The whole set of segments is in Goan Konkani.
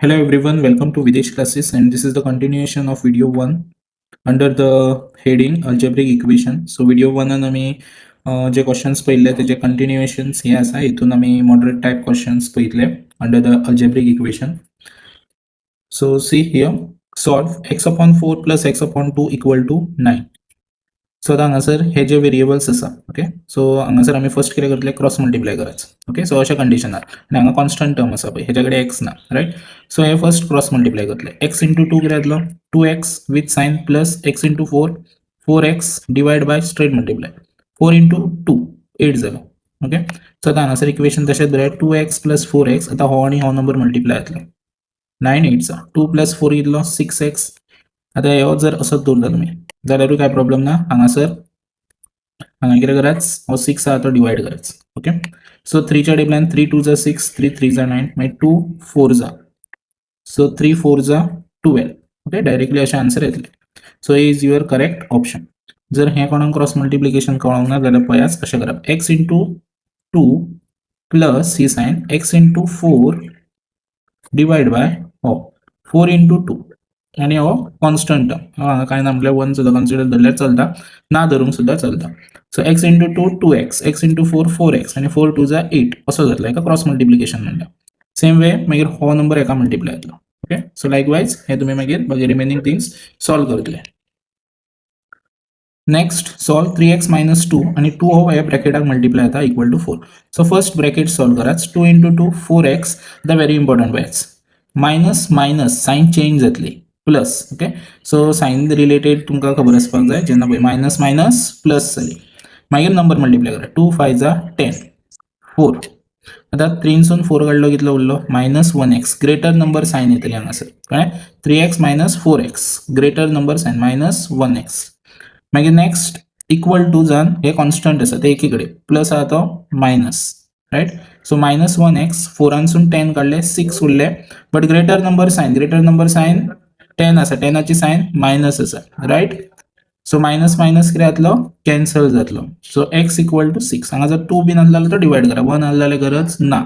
Hello everyone, welcome to Videsh classes, and this is the continuation of video 1 under the heading algebraic equation. So video 1 आन आमी जे क्वेश्चन्स पळयल्ले तेजे कंटिन्युएशन्स हे आसा. हितून आमी मॉडरेट टायप क्वेश्चन्स पळयतले under the algebraic equation. So see here, solve x upon 4 plus x upon 2 equal to 9. So आतां हांगासर हे जे वेरिएबल्स आसा, ओके, सो हांगासर आमी फर्स्ट कितें करतले? क्रॉस मल्टिप्लाय करायचं. ओके, सो अशा कंडिशनार आनी हांगा कॉन्स्टंट टर्म आसा पळय, हेच्या कडेन एक्स ना, रायट? सो हे फर्स्ट क्रॉस मल्टिप्लाय करतले. एक्स इंटू टू कितें जातलो? Two x with sign plus x into four, four x divide by straight multiply four into two, eight जालो. ओके, सो आतां हांगासर इक्वेशन तशेंच बरें, two x plus four x. आतां हो आनी हो नंबर मल्टिप्लाय जातलो. नायन एटचा टू प्लस फोर कितलो? Six x. आतां हो जर असोच दवरता तुमी जाल्यारूय कांय प्रॉब्लम ना. हांगासर हांगा कितें करात, हो सिक्स आहा तो डिवायड करायचो. ओके, सो थ्रीच्या टेबलान three two za six, three three za nine, मागीर टू फोर जा, सो थ्री फोर जा 12. ओके, डायरेक्टली अशें आन्सर येतलें. So is your correct option. जर हें कोणाक क्रॉस मल्टिप्लिकेशन कळोंक ना जाल्यार पळयात कशें करप. एक्स इंटू टू प्लस ही sign x into four divide by हो फोर इंटू टू आनी हो कॉन्स्टंट टर्म. हांगा कांय ना म्हटल्यार वन सुद्दां कन्सिडर धरल्यार चलता, ना धरूंक सुद्दां चलता. So x into two, two x, x into four, four x आनी फोर टू जा एट असो जातलो. हेका क्रॉस मल्टिप्लिकेशन म्हणटा. सेम वे मागीर हो नंबर हेका मल्टिप्लाय जातलो. ओके, सो लायक वायज हे तुमी मागीर मागीर रिमेनींग थिंग्स सॉल्व करतले. Next, solve three x minus two आणि टू हो ह्या ब्रॅकेटाक मल्टिप्लाय जाता equal to four. So first bracket solve करात. Two into two, four x. The very important ways, minus minus sign change जातली, plus. Okay, so sign related तुमकां खबर आसपाक जाय. जेन्ना पळय मायनस मायनस प्लस जाली, मागीर नंबर मल्टिप्लाय करा. टू फाय जा टेन, फोर. आतां थ्रीनसून फोर काडलो, कितलो उरलो? Minus one x. Greater number sign येतली हांगासर, कळ्ळें? Three x minus four x, greater number sign, minus one x. मागीर नेक्स्ट इक्वल टू जावन हे कॉन्स्टंट आसा ते एकी कडेन प्लस आहा तो minus, right? So minus one x, फोरानसून 10 काडले, सिक्स उरले, but greater number sign, greater number sign 10 आसा, टेनाची सायन मायनस आसा, रायट? सो मायनस मायनस कितें जातलो? कॅन्सल जातलो. So x equal to six. हांगा जर टू बीन आसलो जाल्यार तो डिवायड करा, वन आसलो जाल्यार गरज ना.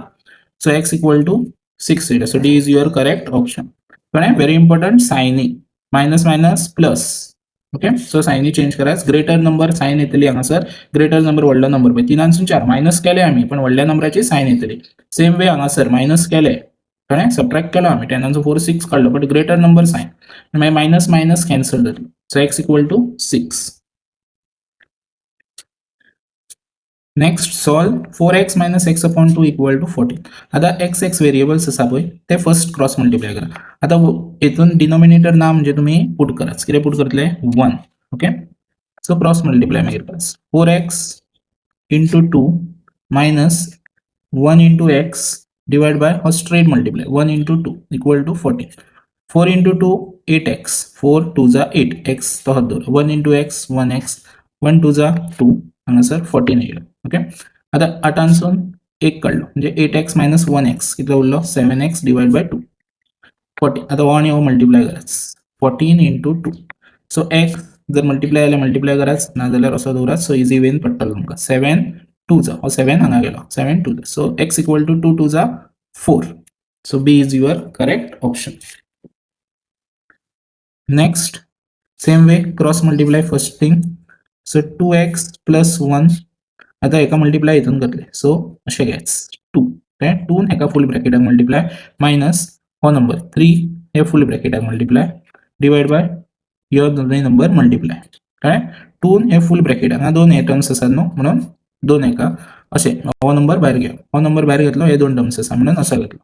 So x equal to six येयला. So D is your correct option. कळ्ळें? Very important Sayani, minus minus plus. Okay, so Sayani change करायच, ग्रेटर नंबर सायन येतली हांगासर. ग्रेटर नंबर, व्हडलो नंबर पळय, तिनांसून चार मायनस केले आमी, पण व्हडल्या नंबराची सायन येतली. सेम वे हांगासर मायनस केले, कळ्ळें? सबट्रॅक्ट केलो आमी, टेनांचो फोर सिक्स काडलो, बट ग्रेटर नंबर सायन, मागीर मायनस मायनस कॅन्सल जातलो. So x equal to six. Next, solve four x minus x upon two equal to 14. आतां एक्स एक्स वेरिएबल्स आसा पळय, ते फर्स्ट क्रॉस मल्टिप्लाय करा. आतां हितून डिनॉमिनेटर ना म्हणजे तुमी पुट करात. कितें पुट करतले? One. Okay, so cross multiply मागीर करात. Four x into two minus one into x divide by हो straight multiply one into two equal to 14. Four into two, eight x, four two za eight x तो हात दवर, one into x, one x, one two za two, हांगासर 14 येयलो. ओके, आतां आठांसून एक काडलो म्हणजे eight x minus one x कितलो उरलो? Seven x divide by two, 14. आतां हो आनी हो मल्टिप्लाय करात, 14 इंटू टू. सो एक्स जर मल्टिप्लाय जाल्यार मल्टिप्लाय करात, ना जाल्यार असो दवरात. सो इजी वेन पडटलो तुमकां. सेवन टू जा, हो सेवन हांगा गेलो, seven two za, so x equal to two two za four. So B is your correct option. Next, same way, cross multiply first thing. So two x plus one. आतां हेका मल्टिप्लाय हितून करतले, सो अशें घेच, टू, टून हेका फूल ब्रॅकेटाक मल्टिप्लाय, मायनस हो नंबर थ्री हे फूल ब्रॅकेटाक मल्टिप्लाय, डिवायड बाय ह्यो दोनूय नंबर मल्टिप्लाय. कळ्ळें? टून हे फूल ब्रॅकेट, हांगा दोन हे टर्म्स आसात न्हू, म्हणून दोन हेका अशें हो नंबर भायर घेवप. हो नंबर भायर घेतलो, हे दोन टर्म्स आसा म्हणून असो घेतलो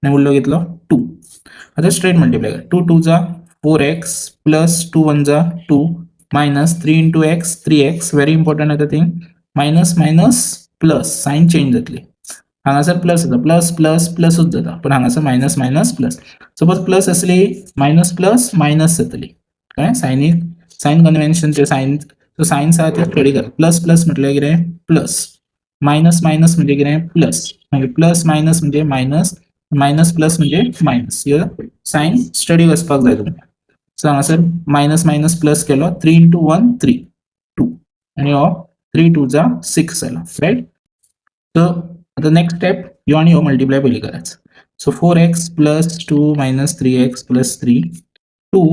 आनी उरलो कितलो? टू. आतां स्ट्रेट मल्टिप्लाय कर. Two two za four x plus two one za two minus three into x, three x. Very important आतां thing, minus minus plus, sign change जातली. हांगासर प्लस जाता, प्लस प्लस प्लसूच जाता, पण हांगासर minus minus plus. Suppose plus असली, मायनस प्लस मायनस जातली. कळ्ळें? सायनी सायन कन्व्हेन्शन, ते सायन, सो सायन्स आहा ते स्टडी करा. प्लस प्लस म्हटल्यार कितें? प्लस. मायनस मायनस म्हणजे कितें? प्लस. मागीर प्लस मायनस म्हणजे मायनस, मायनस प्लस म्हणजे मायनस. ह्यो सायन स्टडी वचपाक जाय तुमकां. सो हांगासर मायनस मायनस प्लस केलो, three into one three, two आनी हो थ्री टू जा सिक्स जालो, रायट? सो आतां नेक्स्ट स्टेप, ह्यो आनी ह्यो मल्टिप्लाय पयलीं करायचो. So four x plus two minus three x plus three, two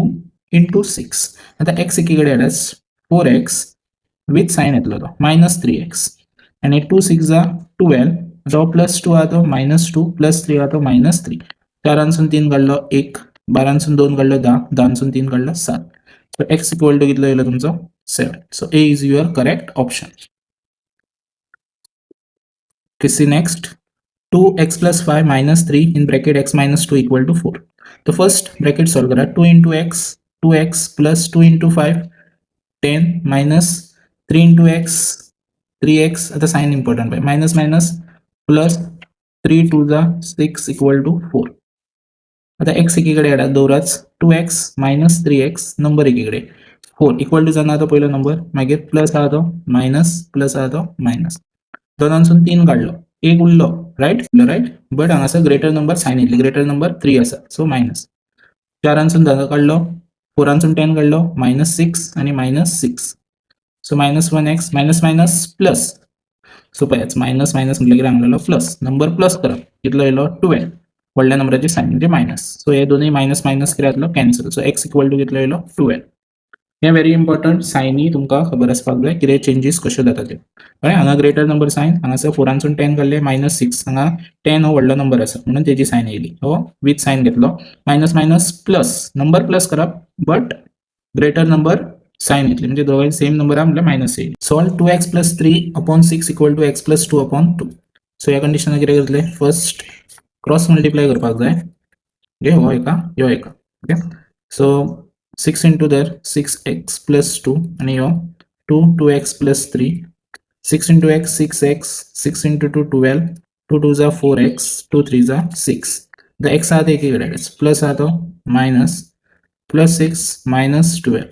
into six. आतां एक्स एकीकडे हाडाच, फोर एक्स विथ सायन येतलो तो मायनस थ्री एक्स आनी टू सिक्स जा 12. आतां हो प्लस टू आहा तो मायनस टू, प्लस थ्री आहा तो मायनस थ्री. चारांसून तीन काडलो एक, बारांसून दोन काडलो 10, धानसून तीन काडलो सात. सो एक्स इक्वल टू कितलो येयलो तुमचो? 7. So A is your correct option. Okay, see next. 2x plus 5 minus 3 in bracket x minus 2 equal to 4. The first bracket solve करा. 2 into x, 2x plus 2 into 5, 10 minus 3 into x, 3x. आता साइन इम्पॉर्टंट आहे. Minus minus plus, 3 2 जा 6 इक्वल टू 4. आता एक्स एकीकडे हाडा, दवराच. 2x minus 3x, number एकीकडे, 4 इक्वल टू जाणार तो पहिलो नंबर, मागीर प्लस आहा तो मायनस, प्लस आहा तो मायनस. दोनांसून तीन काडलो, एक उरलो, रायट रायट. बट हांगासर ग्रेटर नंबर सायन येतली. ग्रेटर नंबर थ्री आसा, सो मायनस. चारांसून 10 काडलो, फोरांसून 10 काडलो, मायनस सिक्स आनी minus six. So minus one x, minus minus plus. So पळयात, मायनस मायनस म्हटल्यार कितें सांगलेलो? प्लस. नंबर प्लस करप. कितलो येयलो? 12. व्हडल्या नंबराची सायन म्हणजे मायनस. सो हे दोनूय मायनस मायनस कितें जातलो? Cancel. So x equal to कितलो येयलो? 12. हे व्हेरी इम्पॉर्टंट, सायनी तुमकां खबर आसपाक जाय, कितें चेंजीस कश्यो जाता त्यो. कळ्ळें? हांगा ग्रेटर नंबर सायन. हांगासर फोरांसून 10 काडले, मायनस सिक्स. हांगा 10 हो व्हडलो नंबर आसा म्हणून तेजी सायन येयली. हो विथ सायन घेतलो. Minus minus plus, number plus करप, बट ग्रेटर नंबर सायन येतली. म्हणजे दोगांय सेम नंबर आहा म्हटल्यार मायनस येयली. Solve two x plus three upon six equal to x plus two upon two. So ह्या कंडिशनाक कितें करतले? फर्स्ट क्रॉस मल्टिप्लाय करपाक जाय. ओके, हो एका, ह्यो एका. ओके, सो सिक्स इंटू धर सिक्स एक्स प्लस टू आनी ह्यो two, two x plus three. Six into x, six x, six into two, 12, two two जा four x, two three जा सिक्स. The x आहा ते एकीकडे, प्लस आहा तो मायनस, प्लस सिक्स मायनस 12.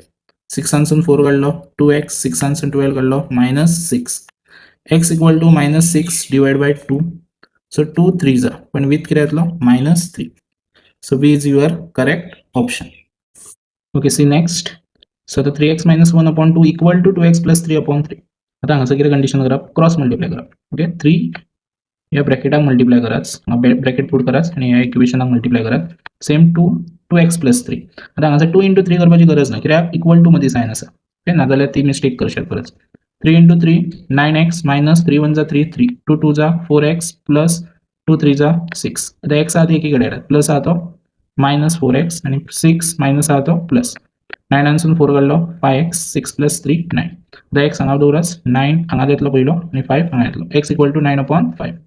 सिक्सांसून फोर काडलो, टू एक्स. सिक्सांसून 12 काडलो, minus six. X equal to minus six divide by two. So two three जा, पण विथ कितें येतलो? Minus three. So B is your correct option. Okay, see next. So आता three x minus one upon two equal to two x plus three upon three. आता हांगासर कितें कंडिशन करप? क्रॉस मल्टिप्लाय करप. ओके, थ्री ह्या ब्रॅकेटाक मल्टिप्लाय करात, ब्रॅकेट पुट करात आनी ह्या इक्वेशनाक मल्टिप्लाय करात. Same two, two x plus three. आतां हांगासर टू इंटू थ्री करपाची गरज ना, कित्याक इक्वल टू मदीं सायन आसा. ओके, नाजाल्यार ती मिस्टेक करशात परत. Three into three, nine x minus three one जा थ्री, थ्री, टू टू जा four x plus two three जा सिक्स. आतां एक्स आहा ते एकीकडे हाडात. प्लस आहा तो मायनस फोर एक्स आनी सिक्स मायनस आहा तो प्लस. नायनांसून फोर काडलो, five x. Six plus three, nine. आतां एक्स हांगा दवरात, नायन हांगा येतलो पयलो आनी फायव हांगा येतलो. X equal to nine upon five.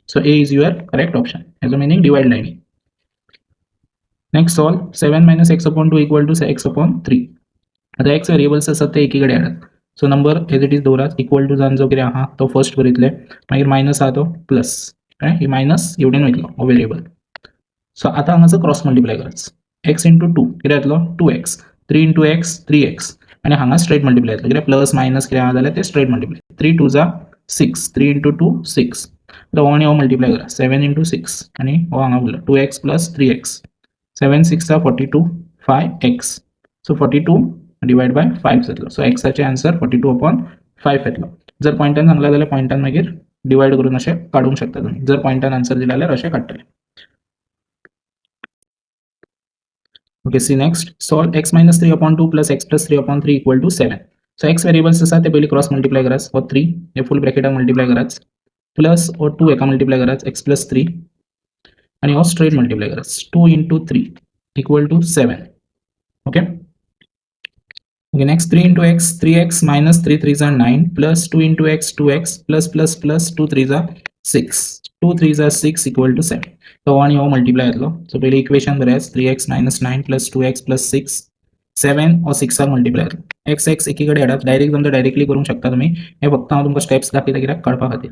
So A is your correct option. हेजो मिनींग डिवायड लायनी. Next, solve seven minus x upon two equal to x upon three. आतां एक्स वेरिएबल्स आसात ते एकीकडे हाडात. So number as it is दवरात. इक्वल टू जावन जो कितें आहा तो फर्स्ट बरयतले, मागीर मायनस आहा तो प्लस, कळ्ळें? ही मायनस हेवटेन वयतलो हो वेरिएबल. सो आतां हांगासर क्रॉस मल्टिप्लाय करात. एक्स इंटू टू कितें येतलो? Two x. Three into x, three x. आनी हांगा स्ट्रेट मल्टिप्लाय येतलो, कित्याक प्लस मायनस कितें आहा जाल्यार ते स्ट्रेट मल्टिप्लाय. थ्री टू जा six, three into two, six. आतां हो आनी हो मल्टिप्लाय करा, सेवन इंटू सिक्स आनी हो हांगा उरलो two x plus three x. Seven six जा 42, five x. So 42 divide by five जातलो. सो एक्साचे आन्सर 42 अपॉन फायव येतलो. जर पॉयंटान सांगला जाल्यार पॉयंटान मागीर डिवायड करून अशें काडूंक शकता तुमी. जर पॉयंटान आन्सर दिला जाल्यार अशें काडटले. Okay, see next. Solve x minus three upon two plus x plus three upon three equal to seven. So x variables आसा ते पयलीं क्रॉस मल्टिप्लाय करात. हो थ्री हे फूल ब्रॅकेटाक मल्टिप्लाय करात, प्लस हो टू हेका मल्टिप्लाय करात, एक्स प्लस थ्री, आनी हो स्ट्रेट मल्टिप्लाय करात, two into three equal to seven. Okay. Okay, next, 3 into x, 3x minus 3 3s are 9 plus 2 into x, 2x plus plus plus 2 3s are 6. 2 3s are 6 equal to 7. So 1 हो मल्टिप्लाय येतलो. सो पयली इक्वेशन बरयात, 3x minus 9 plus 2x plus 6, 7 हो 6 आर मल्टिप्लाय येतलो. X x एकीकडे हाडात. डायरेक्ट तुमकां डायरेक्टली करूंक शकता तुमी. हे फक्त हांव तुमकां स्टेप्स दाखयता कित्याक कळपा खातीर.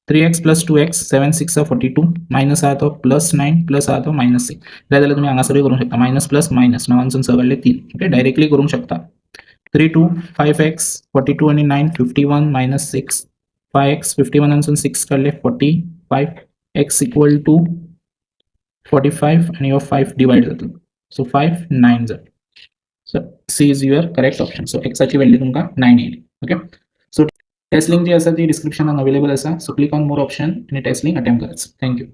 3x plus 2x, 7 6 are 42, minus आहा तो प्लस 9, प्लस आहा तो मायनस 6. जाय जाल्यार तुमी हांगासरूय करूंक शकता. मायनस प्लस मायनस, णवांसून स काडले तीन. ओके, डायरेक्टली करूंक शकता. Three two five x, 42 आणि 9, 51 minus six, five x. Fifty वनांसून six काडले, 45. X equal to 45 आणि हो फायव डिवायड जातलो, सो फायव नायन जातलो. So C is your correct option. So एक्साची value तुमकां नायन येयली. ओके, सो टेस्ट लिंक जी आसा ती डिस्क्रिप्शनान अवेलेबल आसा. So click on more option आनी टेस्ट लिंक अटेम्प्ट करात. Thank you.